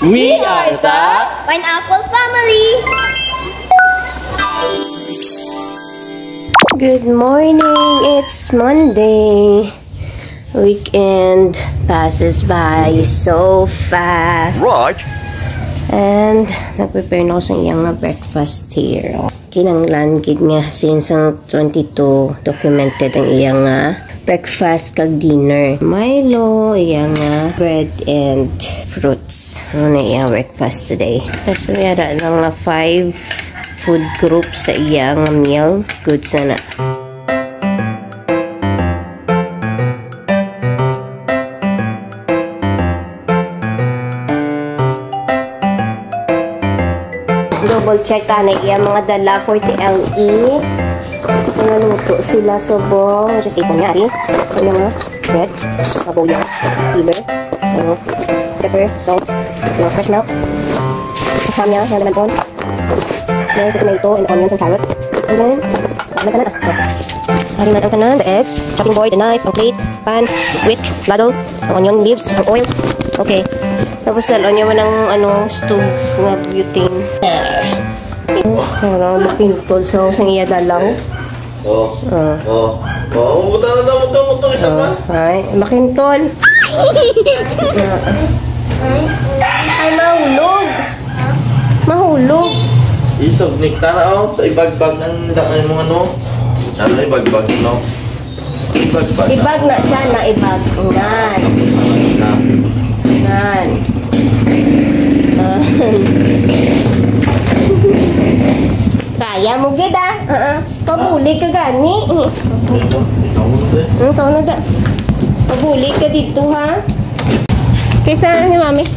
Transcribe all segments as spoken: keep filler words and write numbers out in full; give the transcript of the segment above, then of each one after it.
We are the Pineapple Family. Good morning. It's Monday. Weekend passes by so fast. Right. And nag-prepare na ako sa iyang nga breakfast here. Kinahanglan gid nga since ang twenty-two, documented ang iyang nga breakfast kag dinner. Milo, iyang nga bread and fruits. Ano na iyang breakfast today? So, yara lang na five food group sa iyang meal. Goods na na. Double check ta na iya mga dala for the L E. Kung naluto sila subong, just ipon niya, ari. Ano nga? Bread, kabuya, liver, ano, pepper, salt, ano, fresh milk. Ang ham niya, na naman po. Then, sa tomato and onions and carrots. And then, ano ka na? Ari man ang tanan, the eggs, chopping board, the knife, ang plate, pan, whisk, ladle, ang onion leaves, ang oil. Okay. Tapos, dalaw niya man ang, ano, stove nga butane. Para makintol sa, sa iya dalaw. Oh. Ah. Oh. Oh, buta na daw, buta, buta, isa pa. Ah, ay, makintol. Ay, mahulog. Mahulog. Isog, Nick, tara, oh, sa ibagbag ng, ng, ng mga, no? Ano, ibagbag, no? Ibagbag na. Ibag na siya, na ibag. Nan. Nan. Nan. Kaya mo gid, ah. Ah, ah. Pabulig ka gani. Ito, ito mo, te. Ang tao na da. Pabulig ka dito, ha? Kaysa ni Mami.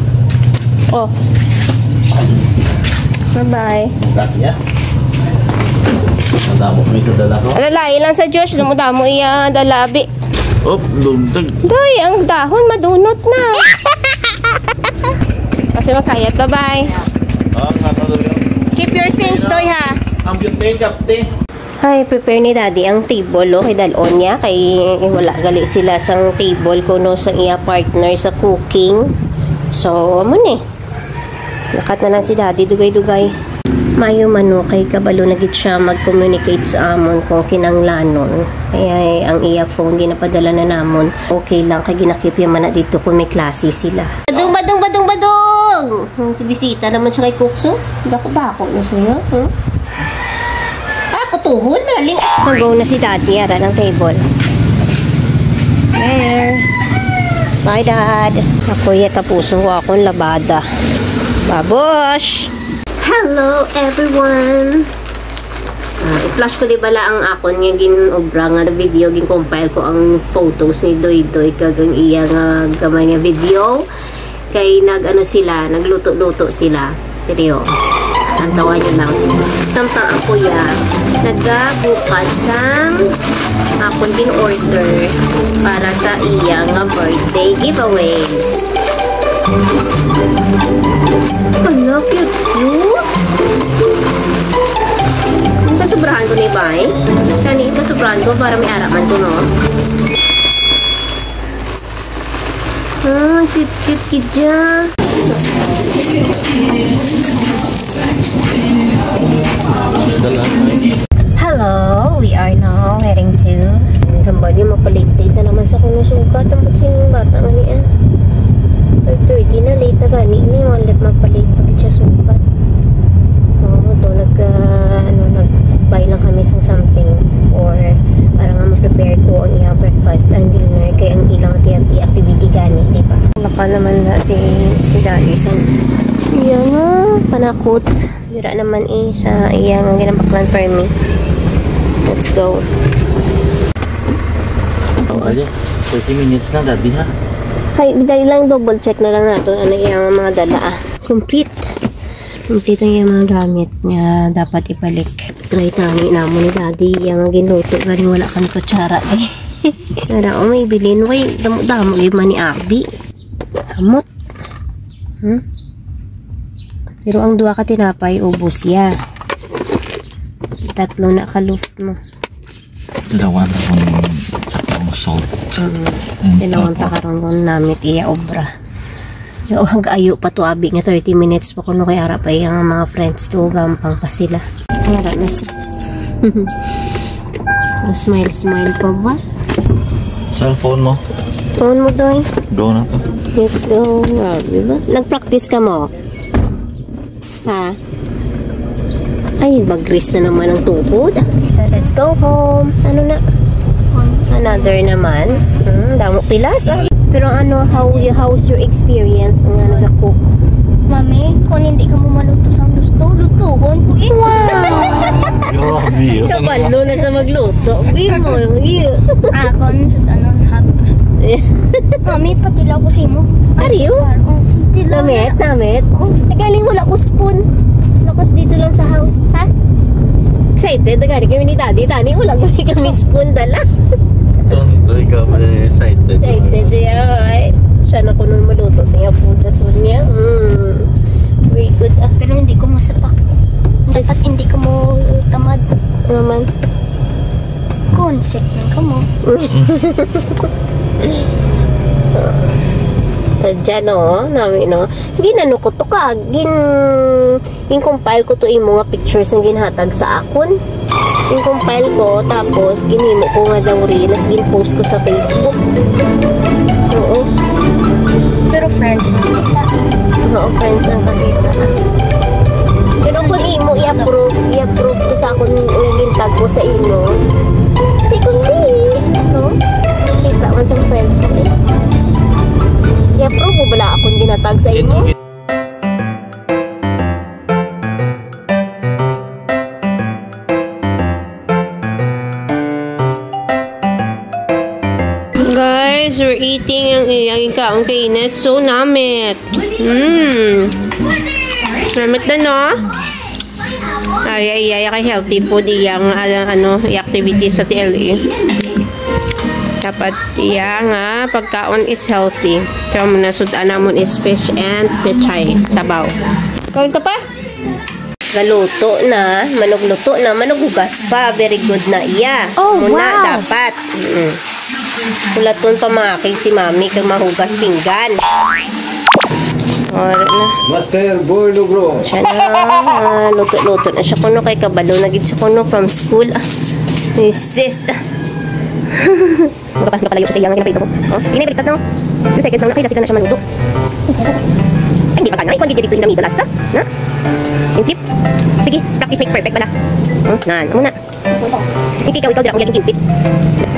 Oh. Bye-bye. Ang gat niya. Ang damo may kadala ko. Alalay lang sa Josh, damo-damo iya dala, abi. Oh, lundag. Doy, ang dahon madunot na. Kasi makayat, bye-bye. Ah, nga to, doy. Keep your things, Doy, ha. Ang butane, kapte. Ay, prepare ni Daddy ang table, oh, kay dal-on niya, kay wala gali sila sang table kuno sang iya partner sa cooking. So, amo ni. Lakat na lang si Daddy, dugay-dugay. Mayo man, no, kay kabalo na gid siya mag-communicate sa amon kung kinanglanon. Kaya, eh, ang iya phone ginapadala na namon. Okay lang, kay ginakipya man na dito kung may klase sila. Badong, badong, badong, badong! Hmm, si bisita naman siya kay Kukso. Dako-dako na siya, huh? Ah, kutuhon na, ling-, ah! Mag-go na si Daddy, ara ng table. There. Bye, Dad. Ako ya, tapuso ko akong labada. Babosh! Hello, everyone! Ah, i-flash ko di bala ang akon nga gin-obra nga video, gin-compile ko ang photos ni Doydoy kag ang iya nga gamay nga video. Kay nag-ano sila, nagluto-luto sila. Seryo. Antawa niyo lang. Samtang ang kuya, nagabukad sang akon gin-order para sa iya nga birthday giveaways. Hala, cute, cute. Ang pasubrahan ko ni Bay. Kani ipasubrahan ko para may araman ko, no? Ah, cute, cute, cute siya. Hello, we are now heading to Tambali. Mapalit-late na naman sa kuno sugat. Ang sing bata nga ni, ah. Five thirty na, late na gani ni. Wala mapalit pa siya sugat. Oo, to nag, ah, ano, nag-buy lang kami sang something or para nga ma-prepare ko ang iyang breakfast and dinner kay ang ilang ti-, activity gani, di ba? Baka naman na ti-, si Daddy sa iya nga panakot. Dira naman eh sa iya nga ginabaklan permi. Let's go. Oh, ali, thirty minutes na, Daddy, ha? Hay, dali lang, double check na lang nato ano iyang mga dala, ah. Complete. Complete ang iyang mga gamit nga dapat ibalik. Try tani namo ni Daddy, iyang ginluto, galing wala kami kutsara, eh. Wala, oh, may bilin. Way, damo-damo gyud man ni Abi. Amot. Hmm? Pero ang duha ka tinapay, ubos ya. Tatlo na ka loaf mo. Tilawan ta kung sakto ang salt. Mm. Mm, Tilawan ta tapos karon kung namit iya obra. Oo, hag-ayo pa to, abi, nga thirty minutes pa kuno kay ara pa iyang mga friends to, gampang pa sila. Ara na sa. So, smile, smile pa ba? Cellphone mo. Phone mo, Doy. Go na to. Let's go. Grabe ba? Nag-practice ka mo? Ha? Ay, bagris na naman ang tuhod. Let's go home. Ano na? Another naman. Hmm, damo pilas. Ah. Pero ano, how you, how's your experience nga nag-cook? Mami, kung hindi ka mo maluto sa gusto, lutuon ko eh. Grabe. Kabalo na sa magluto. Uy mo, uy. Ah, kung sa ano, hap. Mami, patilaw ko sa imo. Are you? Oh, patilaw. Namit, namit. Ay, galing wala ko spoon. Lakos dito lang sa house, ha? Excited na gani kami ni Daddy. Tani, wala gani kami spoon dala. Ito, ikaw pala excited. Excited, yeah. Ay, siya na kuno maluto sa iya food. Tapos niya, mm. Very good, ah. Pero hindi ko masapak. Dapat hindi ko mo tamad. Naman. Concept ng kamo. Sadya, no? Nami, no? Ginanuko to ka. Gin, gin-compile ko to imo nga pictures nga ginhatag sa akon. Gin-compile ko, tapos ginhimo ko nga daw reel, tas gin-post ko sa Facebook. Oo. Pero friends mo kita. Oo, friends ang kakita. Pero kung imo i-approve, i-approve to sa akon nga gintag ko sa imo. Di ko di, no? Kita man sa friends mo eh. I-approve mo bala akon ginatag sa imo? Guys, we're eating ang iyang ikaon kay Init. So, namit. Mm. Namit na, no? Ay, ay, ay, kay healthy food iyang, ah, ano, activity sa T L E. Dapat iyang, ah, pagkaon is healthy. So, ang nasud-an namon is fish and pechay, sabaw. Kaon ka pa? Galuto na, manugluto na, manughugas pa. Very good na iya. Oh, Muna, wow. Dapat. Mm. Hulaton pa mga kay si Mami kag mahugas pinggan. Wala na. Master Boy Lugro. Siya na, luto-luto na siya kuno kay kabalo na gid siya kuno from school. Ah. Sis. Ah. Mura pa, mura palayo sa iya nga ginapalito ko. Oh, hindi na baliktad, no? Yung second lang na, kaya sila na siya maluto. Hindi pa ka na, ikaw, hindi dito yung namido last, ha? Na? Yung flip. Sige, practice makes perfect pala. Hmm, nan, amo na. Hindi ikaw, ikaw, dira, kung yung flip.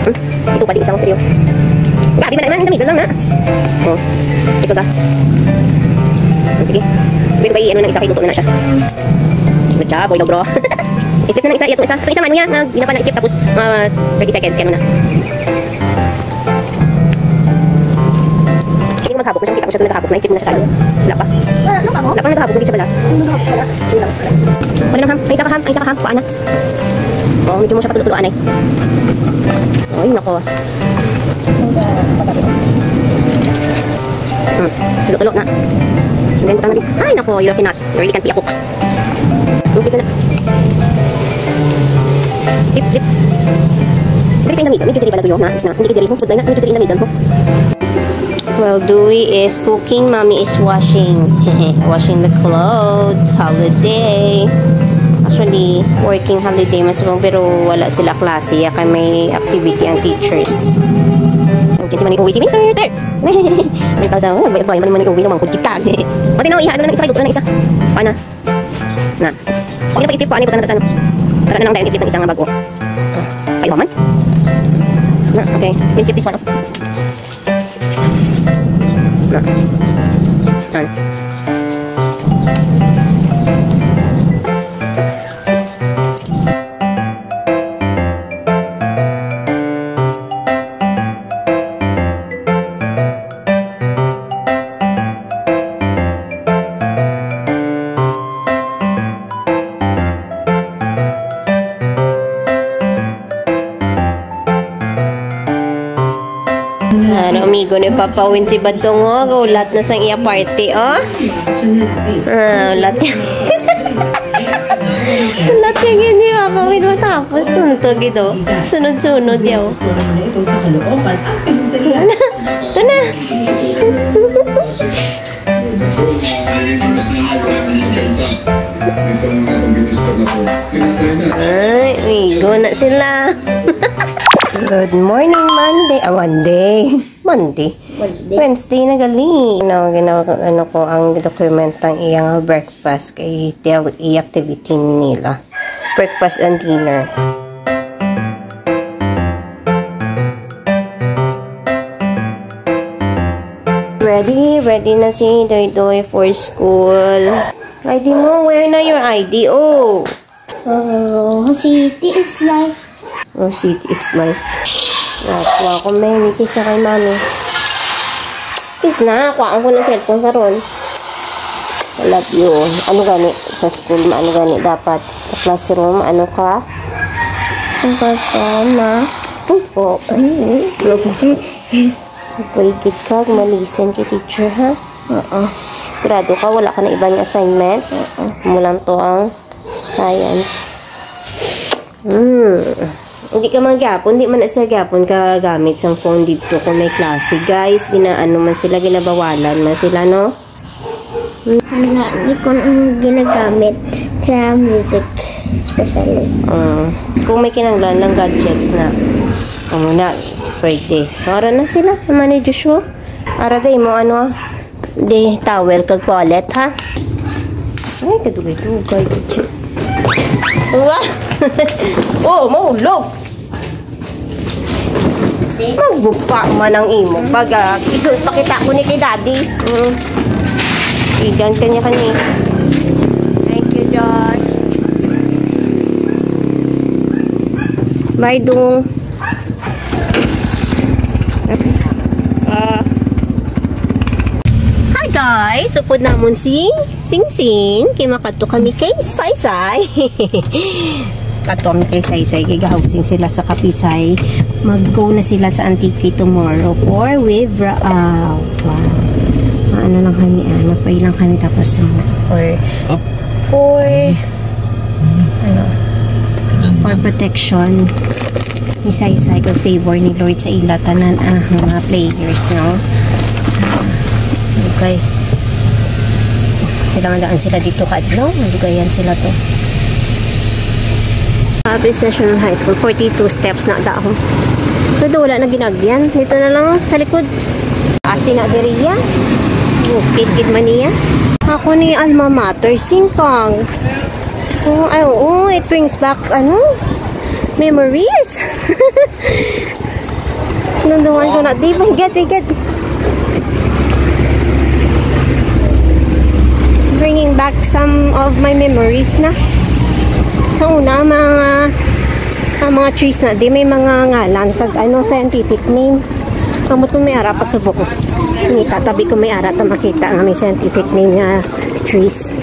Hmm? Ito pa, di isang, pero. Grabe man, man, yung namido lang, na. Oh, iso ka. Hmm, sige. Pero ba, ano na, isa kay luto na na siya. Good job, boy, no, bro. I-flip na ng isa, ito isa. Ito isa, mano niya, na, hindi na pala i-flip, tapos, ah, thirty seconds, kaya ano na. Hindi ko maghabok. Masakit ako siya naghabok. Naikit na siya tayo. Wala pa. Wala, ano ka mo? Wala pa naghabok. Hindi siya pala. Ano ka pala? Hindi lang pala. Wala lang, ham. Ay, isa ka, ham. Ay, isa ka, ham. Kuha na. Oh, medyo mo siya patulog-tuloan eh. Ay, nako. Hmm. Tulo-tulo na. Hindi mo tama di. Ay, nako. You cannot. You really can't be a cook. Hindi ka na. Flip, flip. Dili kayo namido. Medyo dili pala tuyo. Na, na. Hindi ka dili mo. Putay na. Medyo dili namido mo. While Dewey is cooking, Mommy is washing. Washing the clothes. Holiday. Actually, working holiday man subong, pero wala sila klase. Ya kay may activity ang teachers. Ang kinsa man ni uwi si Winter. Ter! Ang tawag sa, oh, may, may, may, may uwi naman kung kita. Pati na, iha, ano na, isa, luto na, isa. Paano? Na. Hindi na pag-i-flip pa, ano, buta na sa ano. Para na lang tayo i-flip ng isang bago. Ay, man. Na, okay. Yung flip this one, oh. Na. Yan. Ano, amigo ni Papa Win si Badtong, oh. Gulat na sang iya party, oh. Ah, ulat niya. Ulat niya yun ni Papa Win matapos. Tuntog ito. Sunod-sunod yaw. Ito na. Ito na. Sila. Good morning, Monday. Ah, Monday. Monday. Wednesday. Wednesday na gali. Ano, ginawa ko, ano ko, ang document ng iyang breakfast kay T L E activity nila. Breakfast and dinner. Ready? Ready na si Doy Doy for school. I D mo? Where na your I D? Oh. Oh, city is life. Oh, city is life. Ah, kuha ko, may kiss na kay mami. Kiss na, kuha ko ng cellphone karon. I love you. Ano gani? Sa school, ano gani dapat? Sa classroom, ano ka? Ang classroom, ma? Uy, po. Ay, ay. Pwede ka, ma-listen kay teacher, ha? Oo. Grado ka, wala ka na iba nga assignments? Oo. Mo lang to ang science. Hmm. Hindi ka man gyapon, hindi man sila gyapon ka gamit sang phone dito kung may klase. Guys, ginaano man sila, ginabawalan man sila, no? Wala, di ko ang ginagamit sa music, especially. Ah, kung may kinanglan ng gadgets na, ano na, pwede. Para na sila, naman ni Joshua. Ara day mo, ano, di towel kag wallet, ha? Ay, kadugay-dugay, gadget. Uwa! Oh, maulog! Magbupa man ang imo. Pag, ah, isul-, pakita ko ni kay daddy. Mm. Igan ka niya kani. Thank you, John. Bye, Dung. Ah. Hi, guys. Upod namon si Sing Sing, kay makadto kami kay Saysay. Kadto kami kay Saysay, kay gahousing sila sa Kapisay. Mag-go na sila sa Antique tomorrow for wave ra-, ah, wow. Ano lang kami, ah, mag-pray lang kami tapos, um, for, for, ano, for protection. Isa-isa kag favor ni Lord sa ila tanan, ah, mga players, no? Okay. Kailangan daan sila dito kadlaw. Dugayan sila to. Capiz National High School, forty-two steps na dahon. Pero wala na ginagyan. Dito na lang sa likod. Asi na diriya. Bukid gid man niya. Ako ni alma mater, Singkang. Oh, ay, oo, it brings back, ano, memories. Nandungan ko na. Di ba? Higit, higit. Bringing back some of my memories na. Sa una, mga, ang mga trees na, di may mga ngalan. Pag ano, scientific name. Ambot ko may ara pa subok. Ngita, tabi ko may ara ta makita nga may scientific name nga trees.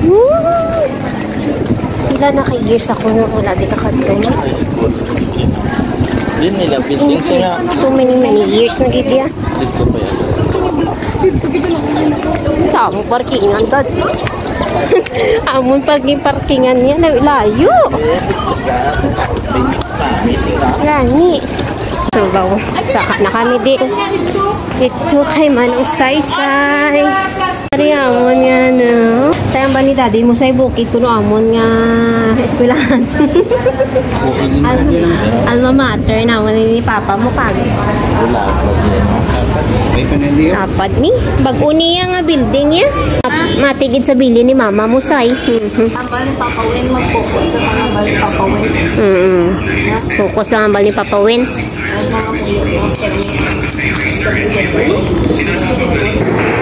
Woo! Pila na ka years ako nung wala di ka kadto, no? Din nila building sila. So many, many years na gid ya. Dito pa yan. Tamo parkingan, dad. Amon pag ni parkingan niya, layo, layo. Gani. So, bawo. Saka na kami di. Dito kay Manong Saysay. Ari amon nga, no? Tayo ba ni daddy mo sa bukid kuno amon nga eskwelahan? Al-, alma mater namon ni papa mo kag. Wala, pag yun. May panaliw? Apad ni. Bag-o niya nga building niya. At matigid sa bilin ni mama mo, say. Mhm. Tambal ni Papa Win, mag-focus sa tambal ni Papa Win. Mm. Focus lang ang bal ni Papa Win.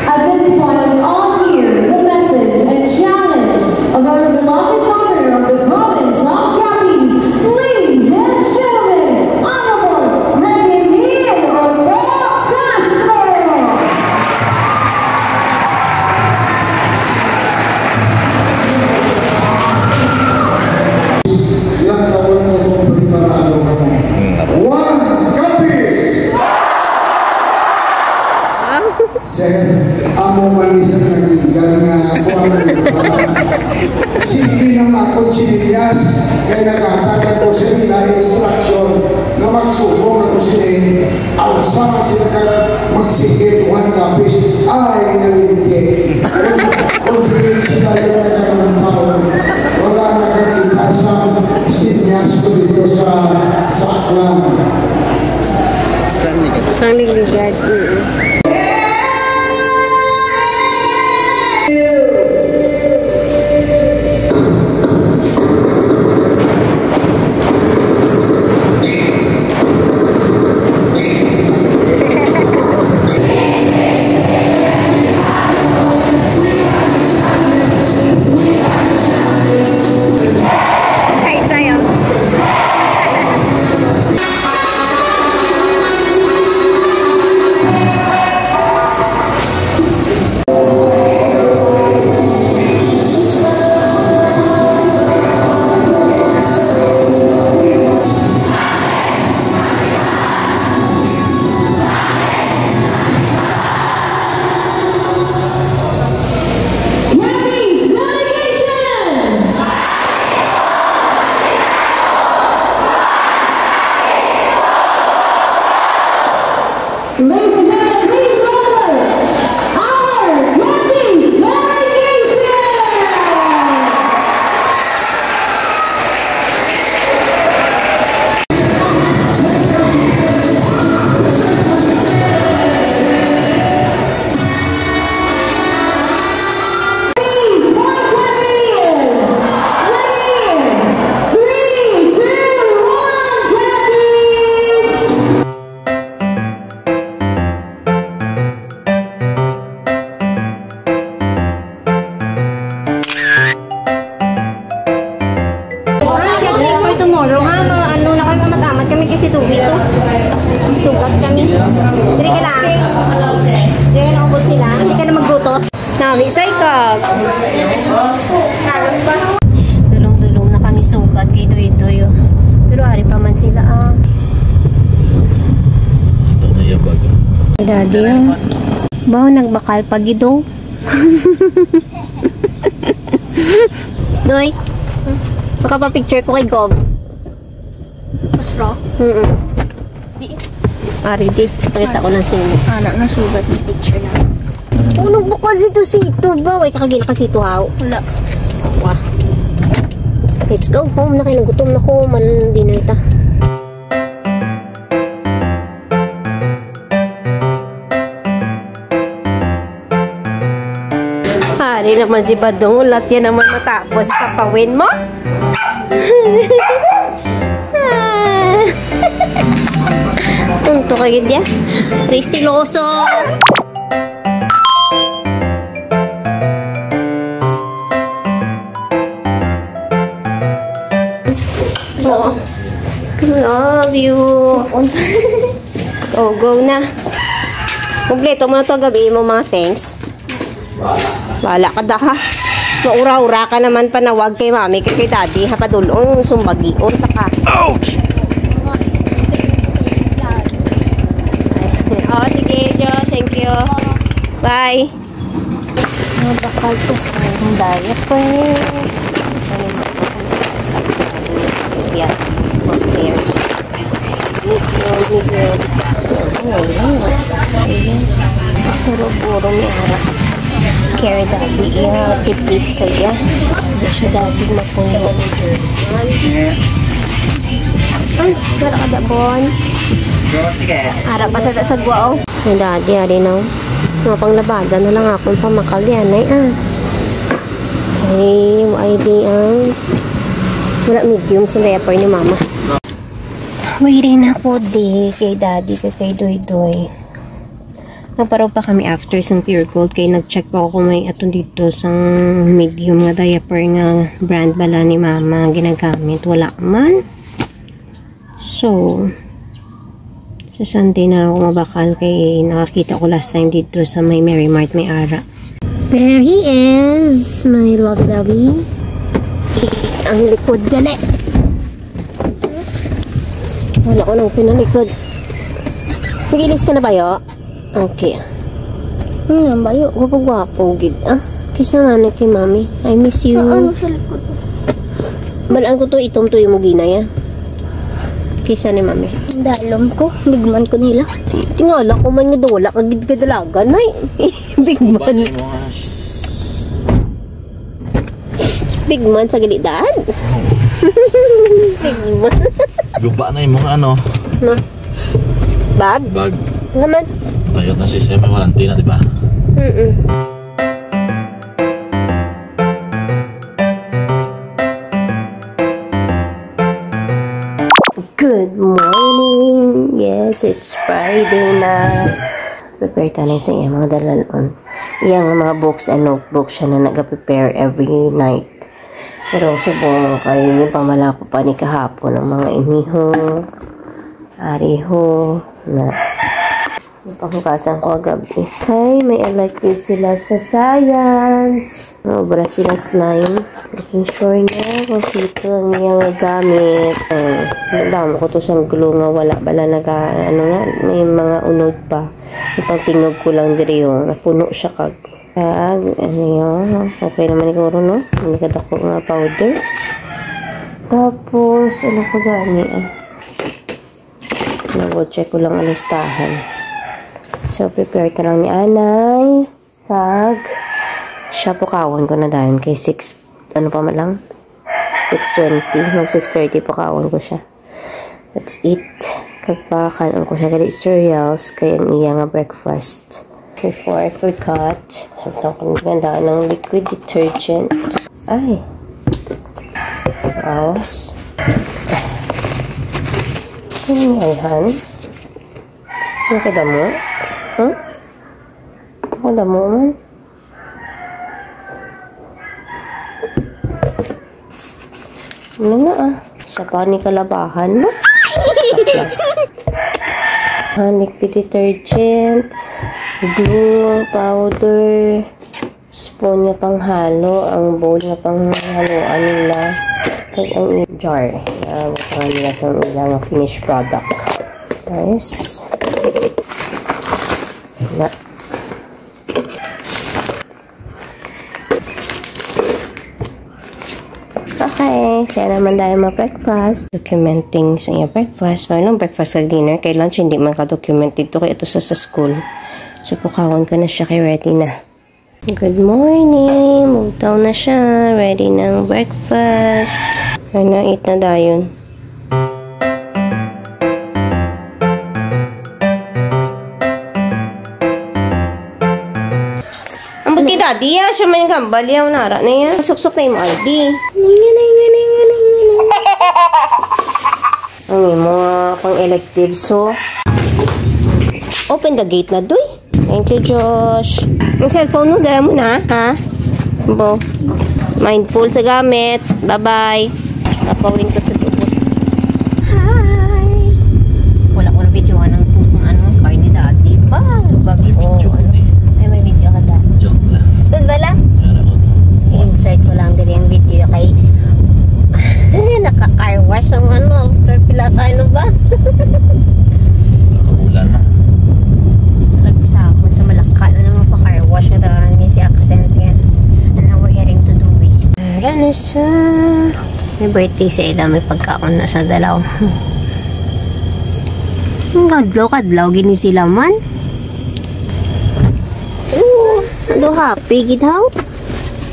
At this point, let's all hear the message and challenge of our beloved governor of the province of Capiz. Ladies and gentlemen, Honorable Freddy Neil Roberto Castro. Ilang taon mo kung preparado ka mo? Hmm. One, Capiz! Sir, amo man ni sa nag-iigan nga kuwan na nila. Sige na makon si Elias, kay naghatag ako sa ila instruction na magsubong ako sini, alsa sila ka magsige, one, Capiz, ay, nalibig. Kung, kung sila na ka ng taon, Ang ligligad. Mm. Saysay, oh. Ladies and gentlemen, please welcome our Rockies delegation! Please, for Claudius! Ready? Three, two, one, Claudius! For tomorrow, ha? Mga ano na kami, amat-amat kami kasi tubig to. Sugat kami. Diri ka lang. Diri na ubod sila. Hindi ka na maggutos. Nami, say ka. Dulong-dulong na kami sugat kay Doy-Doy, oh. Pero ari pa man sila, ah. Ito na yung baga. Daddy, oh. Ba, nagbakal pa gid, oh. Doy, makapapicture ko kay Gob. Mas raw? Mm-mm. Di. Ari, di. Pakita ko lang sa inyo. Ana, nasugat ni picture na. Ano ba kasi ito si ito ba? Wait, kagina kasi ito, haw. Wala. Wah. Let's go home na kayo. Nagutom na ko. Man, dinner ta. Hari naman si Badong. Ulat yan naman matapos. Papawin mo? Ah. Tunto ka gid ya. Risiloso. Oh. Love you. Oh, go na. Kompleto mo na to gabi mo mga things. Wala ka da, ha? Maura-ura ka naman panawag kay mami, kay, kay daddy, ha, padulong sumbagion ta ka. Ouch! Oh, sige, Jo, thank you. Bye. Mabakal ko sa diaper. Ano ba? Sa, sa, yeah. Okay. Medyo, medyo. Ano yun? Ayun. Sarap puro may harap. Carry that. Yeah, tipid sa iya. Hindi siya dasig mapuno. Ay, gara ka da, Bon. Ara pa sa, sa gwa, oh. Ang daddy, ari na, oh. Mga panglabada na lang akong pamakal yan, ay, ah. Ay, ay, di, ah. Wala medium sa diaper ni mama. Waiting na ko, di, kay daddy, kay, kay Doy Doy. Nagparaw pa kami after sang Pure Gold, kay nag-check pa ako kung may aton dito sang medium nga diaper nga brand bala ni mama ginagamit. Wala man. So, sa Sunday na ako mabakal kay nakakita ko last time dito sa may Merry Mart may ara. There he is, my love lovey. Ang likod gali. Wala ko nang pinalikod. Nag-ilis ka na ba, yo? Okay. Hmm, ang bayo. Gwapo-gwapo gid, ah. Kisa nga na kay mami. I miss you. Ah, ano sa likod? Balaan ko to, itom to yung mugina, ya. Kisa ni mami. Dalom ko. Bigman ko nila. Tingala ko man nga daw wala ka gid kadalagan, ay. Bigman. Big man sa gilid, dad. Big man. Guba na yung mga ano. No? Bag? Bag. Naman. Ayun na si Sir, may warranty na, di ba? Mm-mm. Good morning! Yes, it's Friday na. Prepare tayo sa iyang mga dalalon. Iyang mga books and notebooks siya na nag-prepare every night. Pero subong kay pamalapo pa ni kahapon ang mga iniho, ariho, na napahugasan ko agabi. Kay may elective sila sa science. Obra sila slime. Making sure na kompleto ang iyang gamit. Ay, damo ko to sang glue nga wala bala naga, ano nga, may mga unod pa. Ipangtingog ko lang diri, oh. Napuno siya kag, kag, ano yun? Okay naman siguro, no? Hindi kadako nga powder. Tapos, ano pa gani, ah? Double check ko lang ang listahan. So, prepare ka lang ni Anay. Kag, siya pukawon ko na dayon kay six, ano pa man lang? Six twenty. Mag six thirty pukawon ko siya. That's it. Kag pakakan-on ko siya gali cereals kay ang iya nga breakfast. Before I forgot, samtang ko nagandaan ng liquid detergent. Ay. Awas. Ano yan, han? Ano ka damo? Huh? Ano ka damo man? Ano na, ah? Sa pa ni kalabahan mo? Ah, liquid detergent, glue, powder, spoon nga panghalo, ang bowl nga panghaloan nila, kag ang jar. Ah, butangan nila sa ilang finished product. Nice. Na. Okay, siya naman tayo mag-breakfast. Documenting sa iya breakfast. May lang breakfast kag dinner. Kay lunch, hindi man ka-document dito. Kaya ito sa, sa school. So, pukawon ko na siya kay ready na. Good morning! Bugtaw na siya. Ready na ang breakfast. Ano, eat na dayon. Ang buti, daddy, ah, siya may gambal, yaw, nara na yan. Suksok na yung I D. Ang imo, ah, pang elective, so. Open the gate na, doy. Thank you, Josh. Ang cellphone mo, dala mo na, ha? Bo. Mindful sa gamit. Bye-bye. Napawin ko sa tubos. Hi! Wala ko na video ng, ano, kay ni daddy. Ba? Bag-, May video ko, ano? Di. Ay, may video ka da. Joke lang. Doon ba lang? Meron ko. I-insert ko lang din yung video kay naka-car wash ang, ano, after pila tayo, ano ba? Ulan na. Nagsapon sa Malacca na naman pa car wash nga tanan ni si accent yan. And now we're heading to Dewey. Tara na sa, may birthday sa ila, may pagkaon na sa dalaw. Ang kadlaw-kadlaw gini sila man. Oo, ano, happy gid, haw?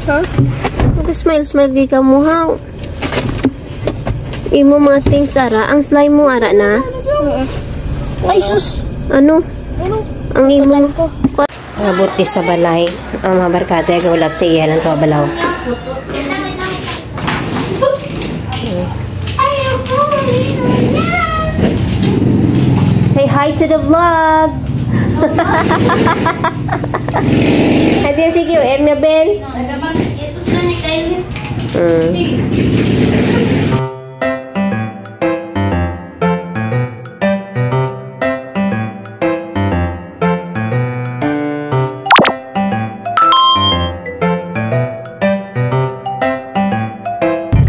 Ha? Nag-smile-smile gid ka mo, haw? Imo mga things, ara. Ang slime mo, ara na? Ay, sus! Ano? Ang imo. Ang buti sa balay. Ang mga barkada, gawalap sa iya lang to, balaw. Say hi to the vlog! Hadi si Q M nga, Ben. Nagamas, ito sa ni Kyle. Mm.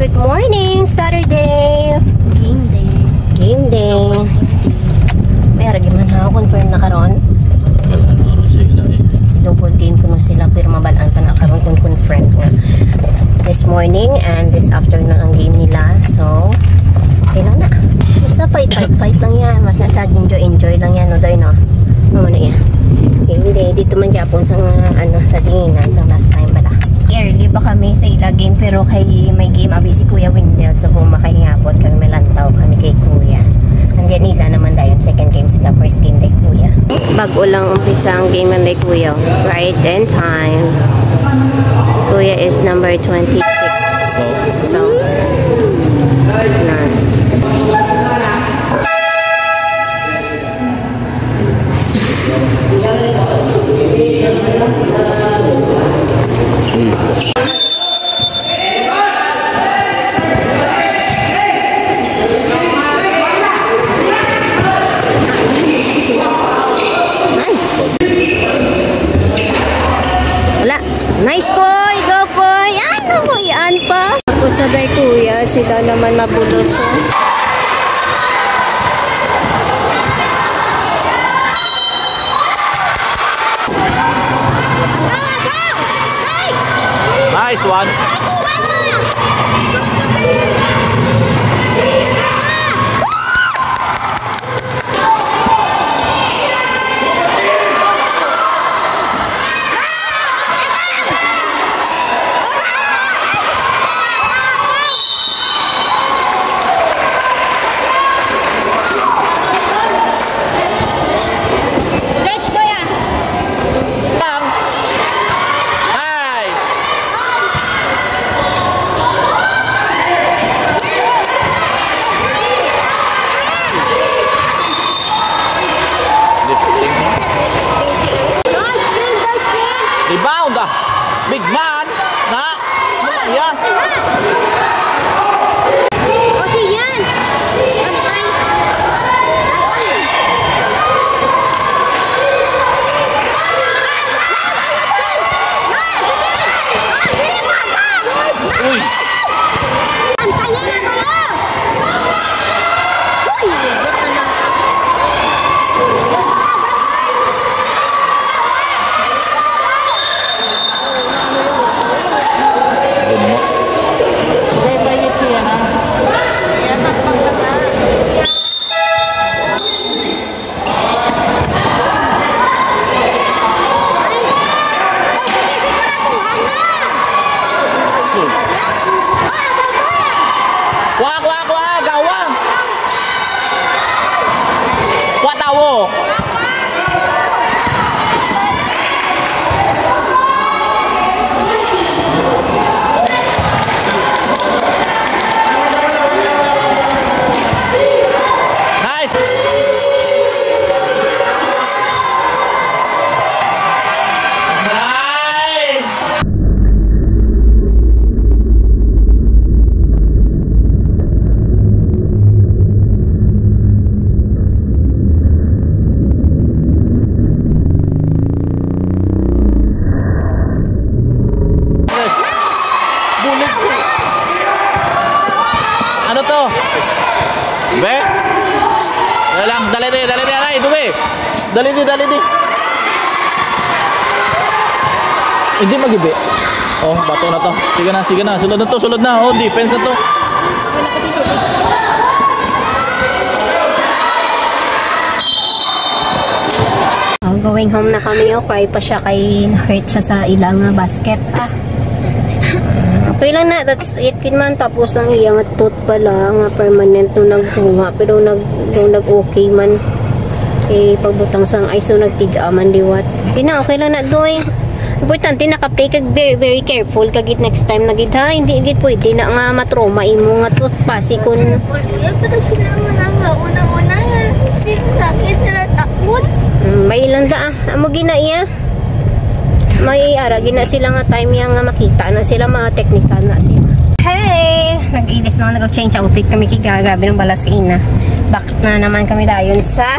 Good morning, Saturday. Game day. Game day. May aragi man ako, confirm na karon. Wala na, ano sila eh. Double game kuno sila, pero mabalaan pa na karon kung confirm nga this morning and this afternoon ang game nila. So, okay lang na. Basta fight, fight, fight lang yan. Mas nasa enjoy, enjoy lang yan, no, Doy, no? Ano na yan? Game day. Dito man gyapon sa, ano, sa dinginan, sa last time bala. Early pa kami sa ila game, pero kay may game abi si Kuya Wendell, so kung makahingabot kami, malantaw kami kay Kuya. Ang nila naman dayon, second game sila, first game kay Kuya. Bago lang umpisa ang game ni Kuya. Right in time. Kuya is number twenty-six. So, na. Wala. Nice, Koy! Go, Koy! Ay, nakuhaan pa! Tapos sa day, Kuya, sila naman mabulos, oh. Nice one. Stretch, Kuya. Lang. Nice. Lifting. Rebound, ah. Big man. Na. Ano yan? O, si Yan. Antay. Uy. Antayin na to, oh. Uy, wait na lang. Gumot. Kuha, kuha, kuha, gawa. Kuha, tawo. Nice. Nice. Bulig. Ano to? Be? Dali lang, dali, dali, dali, dali, dali, dali. Dali di, dali di. Hindi magibi. Oh, bato na to. Sige na, sige na. Sulod na to, sulod na. Oh, defense na to. Oh, going home na kami. Oh, cry pa siya kay na-hurt siya sa ilang, ah, basket. Ah. Okay lang na. That's it. Kin man, tapos ang iya nga tooth pala nga permanent no nagkuha, pero nag, no nag-okay man. Eh, pagbutang sang ice, so nagtiga man liwat. Pina, okay lang na, Doy. Importante, naka-play kag very, very careful kag it next time na gid, ha. Hindi gid pwede na nga matrauma imo nga tooth, basi kun Careful, kuya, pero sila man ang una-una, eh. Sila sakit, sila takot. Mm, may lang da, ah. Amo gina iya. May ara gina sila nga time yang nga makita na sila, mga technical na sila. Hey! Nag-ilis na, nag-change outfit kami kay gra-, grabe ng balas ina. Back na naman kami dayon sa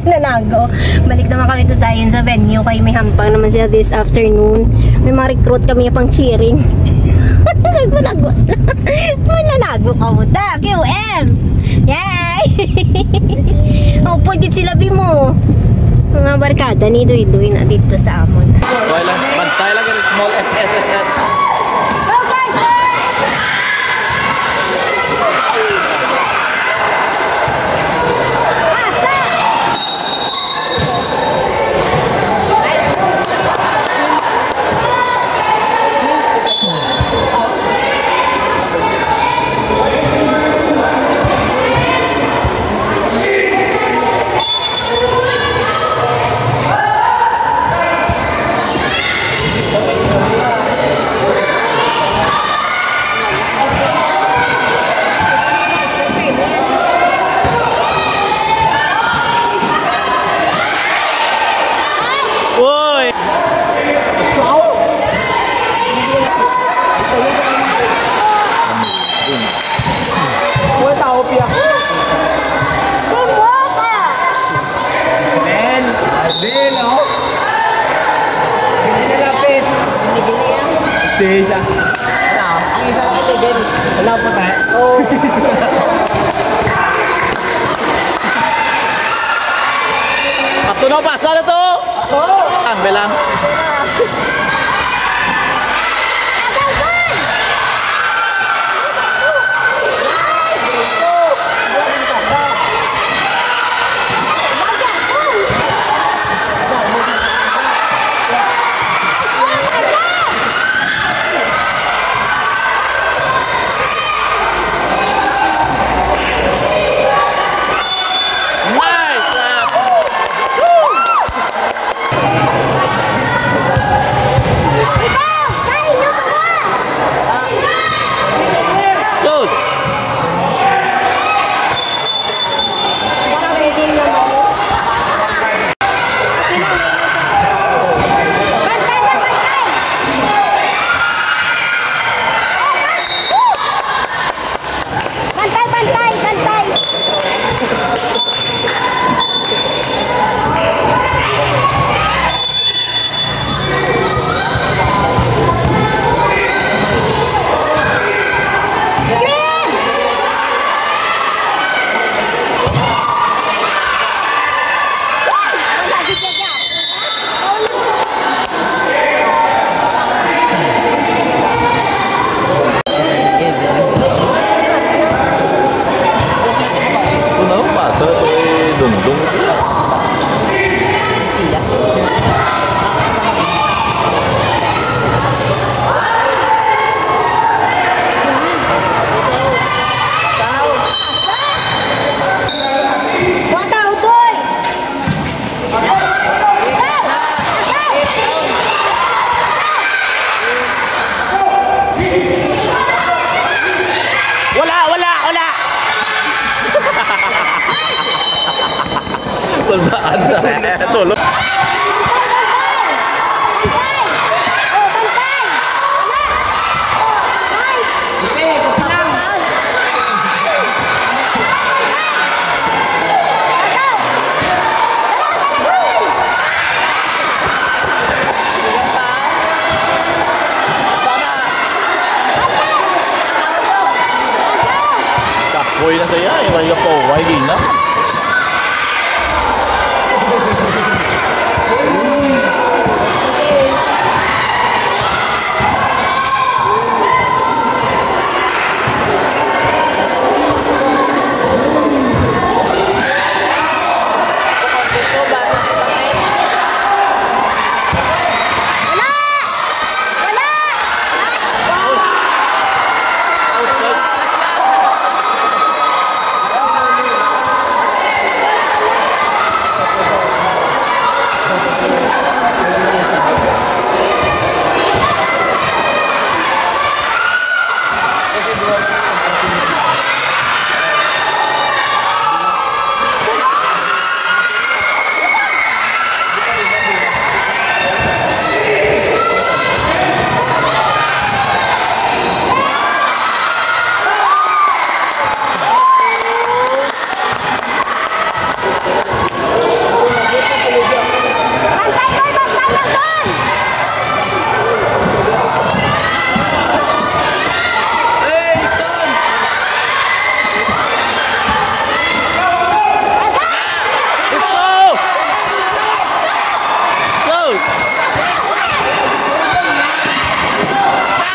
Nanago. Balik naman kami to dayon sa venue kay may hampang naman sila this afternoon. May mga recruit kami pang cheering. Nagpalago sila. Mananago ka mo ta. Q M! Yay! Oh, pwede sila, Bimo. Mga barkada ni Doy Doy na dito sa amon. Bantay lang, bantay lang, small F S S F. Dili, no? Dili na lapit. Dili, ah. Sige, isa. Ano? Ang isa lang, level. Wala pa tayo. Oh. Ato na, pasa na to. Oh. Ang bilang. Nice! Sus! Bantay, bantay, bantay! Ito na, pasa ito kay Dungdung. Wata, utoy! Wala, wala, wala. Wala, tulog. Kapoy na siya, eh. Wala pa, wala na.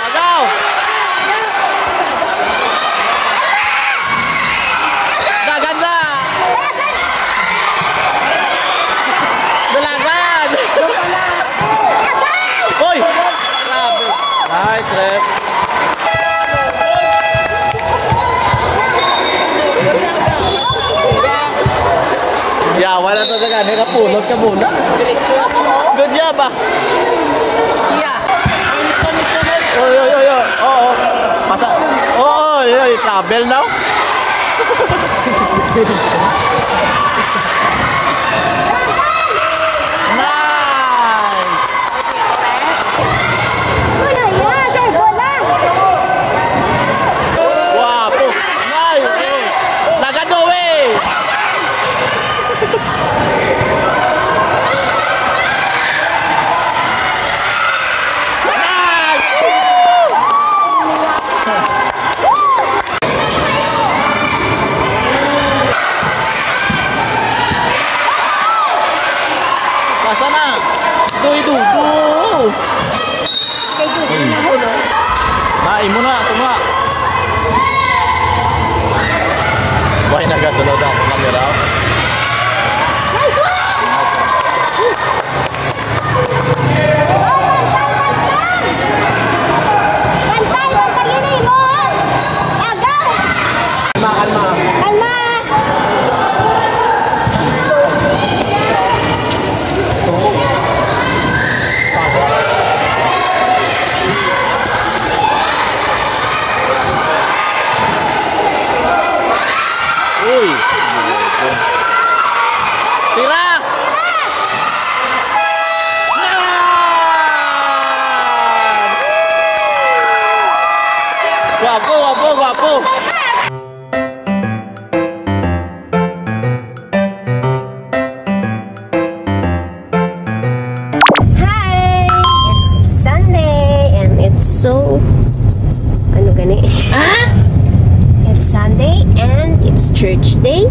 Agaw! Dagan na! Dalagan! Hoy! Grabe. Nice, ref. Yawa na to, dagan. Nakapulot ka muna. Good job, ah. Oy, oy, oy, oy. Oo. Pasa. Oo, oy, oy, travel now. Nice. Guwapo. Nice. Nagado, eh. Asa na? Doy, do, do. Kay Doy, na mo, no? Na, imo na, ito nga. Why nagasunod ang camera? Nice one! Bantay, bantay, yun eh, mo! Agaw! Kalma, kalma! Kalma! Uy! Tira! Yan! Gwapo, gwapo, gwapo! Hi! It's Sunday and it's so, ano gani? Ah? It's Sunday and it's church day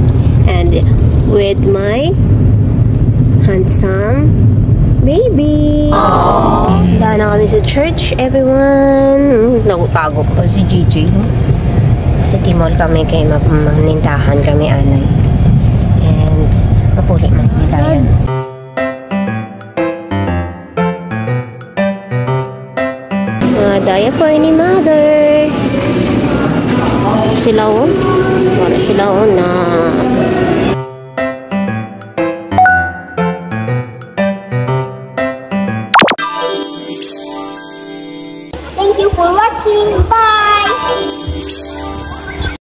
and with my handsome baby. Daan na kami sa church, everyone. Nagtago pa si Gigi. Sa Timol kami kay ma- manindahan kami anay. And mapuli man kami tayo. Mga diaper ni mother. Sila, oh. Wala sila, oh, na